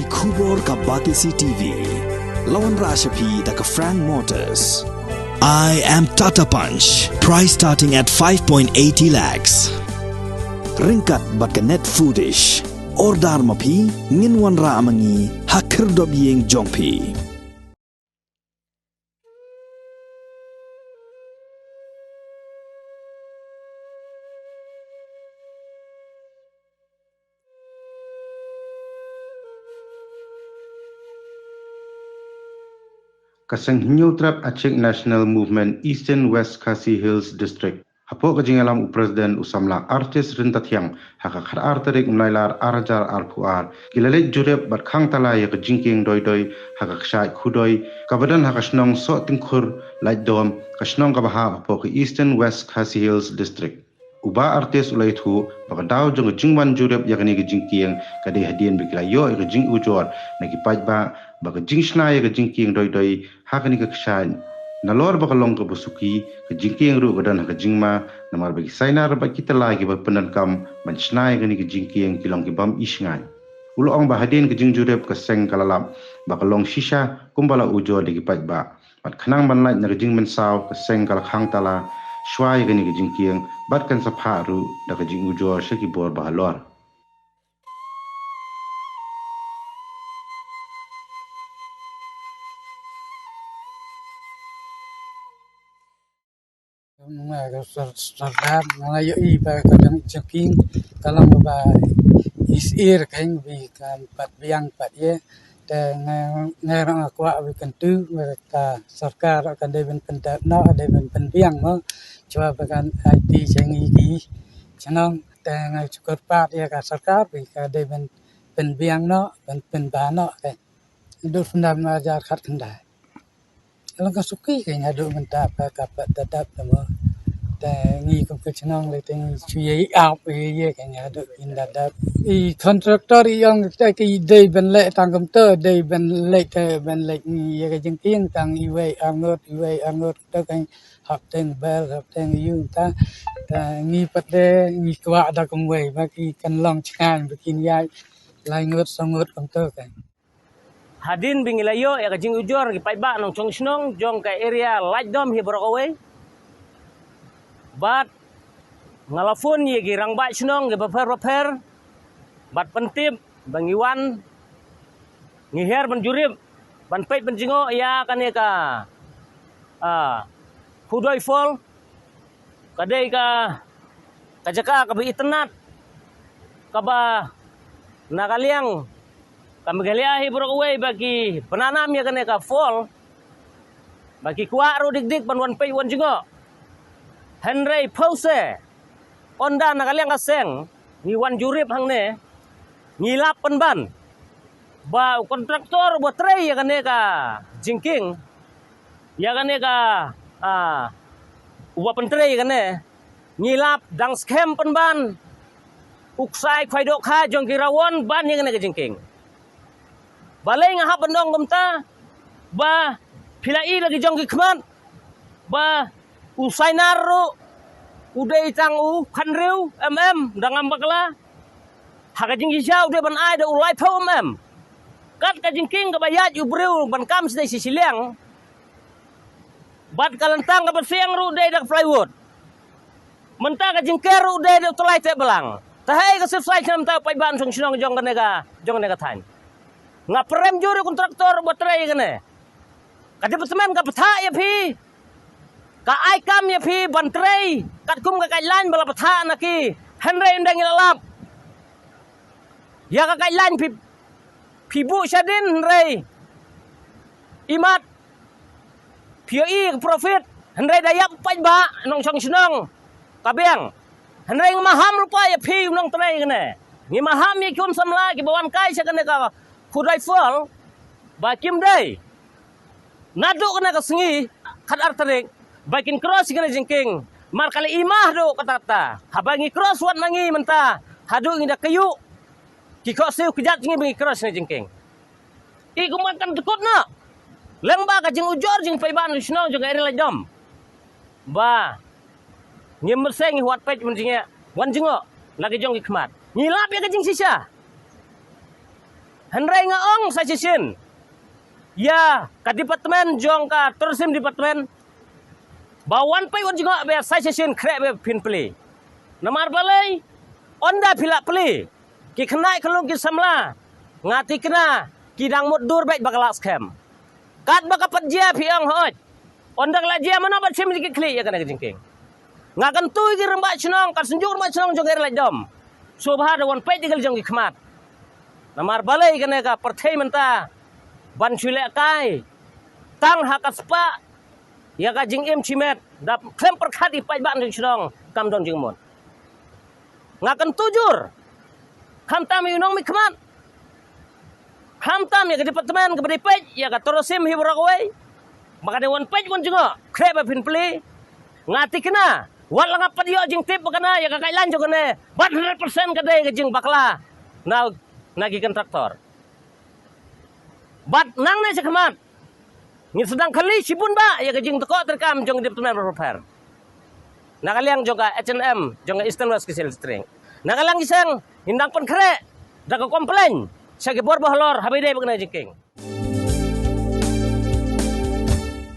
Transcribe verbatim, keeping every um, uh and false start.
Khubor ka Batesi T V. La wanrah sha phi da ka Frank Motors. I am Tata Punch. Price starting at five point eighty lakhs. Ryngkat bad ka Net Foodish. Order ma phi, ngin wanrah ma ngi ha khyrdop ïing jong phi. Ka seng Hynñiewtrep Achik National Movement Eastern West Khasi Hills District, hapoh ka jingïalam u President u samla Artist Ryntathiang, ha ka khatar tarik u Nailar ar hajar arphew ar, ki la leit jurip bad khang tala ïa ka jingkieng doi doi ha ka kshaid Khudoi kaba don ha ka shnong Sohtyngkhur Laitdom, ka shnong kaba hap hapoh ka Eastern West Khasi Hills District. U Bah Artist u la ïathuh ba ka daw jong ka jingwan jurip ïa kane ka jingkieng ka dei hadien ba ki la ïoh ïa ka jingujor na ki paidbah ba ka jingshna ïa ka jingkieng doi doi ha kane ka kshaid, nalor ba ka long kaba suki, ka jingkieng ruh ka don ha ka jingma, namar ba ki sainar bad ki tala kiba pyndonkam ban shna ïa kane ka jingkieng ki long ki bym ishngaiñ. U la ong ba hadien ka jingjurip ka seng ka la lap ba ka long shisha kumba la ujor da ki paidbah. Bad khnang ban lait na ka jingmynsaw, ka seng ka la khang tala shuwa ïa kane ka jingkieng bad kan sa phah ruh da ka jingujor sha ki bor ba halor. Nga ka sor-, sordar, nga la ïohi ba ka dang jingkieng ka long ba is ir keiñ, ba kan pat biang pat ïa. Te nga, nga ruh nga kwah ba kyntu ba ka sorkar ruh ka dei ban pyndap noh, ka dei ban pynbiang noh. Shuwa ba kan aiti sha ngi ki shnong, te nga shu kyrpad ïa ka sorkar ba ka dei ban pynbiang noh, ban pynbha noh keiñ. Haduh pyndap noh hajar khatkhyndai. Long ka suki keiñ haduh mynta pat ka pat da dap te mo. Te ngi kum ka shnong lei te ngi shu ïa ap ïa ïa keiñ haduh kin da dap. I kontraktor i ong te ki dei ban leh tang kumta, dei ban leh te ban leh ngi ïa ka jingkieng tang iwei arngut, iwei arngut te keiñ hap teng bel, hap teng ïu ta. Te ngi pat de ngi kwah da kumwei ba ki kan long chngaiñ ba kin ïaid lai ngut saw ngut kumta keiñ. Hadien ba ngi la ïoh ïa ka jingujor ki paidbah nongshong shnong jong ka area Laitdom hi baroh kawei. Bad nga la phone ïa ki rangbah shnong ki bapher bapher. Bad pyntip ba ngi wan, ngi hiar ban jurip, ban peit ban jngoh ïa kane ka, ah, Khudoi Fall. Ka dei ka, ka jaka kaba itynnad, kaba na ka liang ka Meghalaya hi baroh kawei ba ki bna nam ïa kane ka fall, ba ki kwah ruh dik dik ban wan peit wan jngoh. Hynrei phewse, ynda na ka liang ka seng ngi wan jurip hangne, ngi lap pynban ba u kontraktor uba trei ïa kane ka jingkieng, ïa kane ka, ah, uba pyntrei ïa kane, ngi lap dang skhem pynban u ksai khwai dohkha jong ki rawon ban ïa kane ka jingkieng. Balei nga hap ban ong kumta? Ba phi la i la ki jong ki khmat ba u sainar ruh u dei tang u khathynriew mm da ngam bakla. Ha ka jingshisha u dei ban ai da u laiphew mm. Kat ka jingkieng kaba ïaid u briew ban kam sdei shi shiliang. Bad ka lyntang kaba siang ruh dei da ka plywood. Mynta ka jingker ruh dei da u tylai teh balang. Te hei ka sifsai shnong mynta u paidbah nongshong shnong jong kane ka, jong kane ka thaiñ. Nga prem jur ïa u kontraktor uba trei ïa kane. Ka department ka bthah ïa phi. Ka ai kam ïa phi ban trei katkum ka guideline ba la bthah na ki. Hynrei ynda ngi la lap ïa ka guideline phi, phi buh shadien hynrei imat phi ïohi ka profit, hynrei da ïap paidbah nongshong shnong ka biang. Hynrei ngi maham ruh pat ïa phi u nongtrei kane. Ngi maham ïa ki khun samla kiba wan kai sha kane ka Khudoi Fall ba kim dei. Naduh kane ka sngi khatar tarik ba kin cross ïa kane jingkieng. Mar ka la i mah duh kata kata. Haba ngi cross wat ma ngi mynta haduh ngi da kyiuh ki khohsiew kjat jong ngi ba ngi cross ïa kane jingkieng. I kumba kan dkut noh. Lyngba ka jingujor jingpaidbah nongshong shnong jong ka area Laitdom. Ba ngim mynsiem ngi wad peit wan jngoh, wan jngoh la ki jong ki khmat. Ngi lap ïa ka jingshisha. Hynrei nga ong sa shisien ïa ka department jong ka tourism department ba wan peit wan jngoh ba sa shisien khreh ba phin plie. Namar balei? Ynda phi lah plie, ki khynnah ki lung ki samla, nga tikna ki dang mutdur beit ba ka lah skhem. Katba ka pat jia phi ong hooid. Ynda ka lah jia mano ban shim ki khlieh ïa kane ka jingkieng? Nga kyntu ïa ki rangbah shnong, ka Synjuk Rangbah Shnong jong ka Ri Laitdom, sngewbha da wan peit ïa ka jong ki khmat. Namar balei kane ka pyrthei mynta ban shu lehkai tang ha ka spah ïa ka jingim shimet, da khlem pyrkhat ïa ki paidbah jong shnong kam don jingmut. Nga kyntu jur, khamtam ïa u nongmihkhmat, khamtam ïa ka department kaba dei peit ïa ka tourism hi baroh kawei, ba ka dei wan peit wan jngoh khreh ba phin plie. Nga tikna wat la nga pat ïoh jingtip ba kane ïa ka guideline jong kane bad hundred percent ka dei ka jingbakla na, na ki kontraktor. Bad nangne shakhmat ngin sdang kylli shibun bah ïa ka jingthoh treikam jong ki department bapher bapher na ka liang jong ka H and M jong ka Eastern West Khasi Hills District. Na ka liang ki seng ngin dang pynkhreh da ka complain sha ki bor bahalor haba ïadei bad kane ka jingkieng.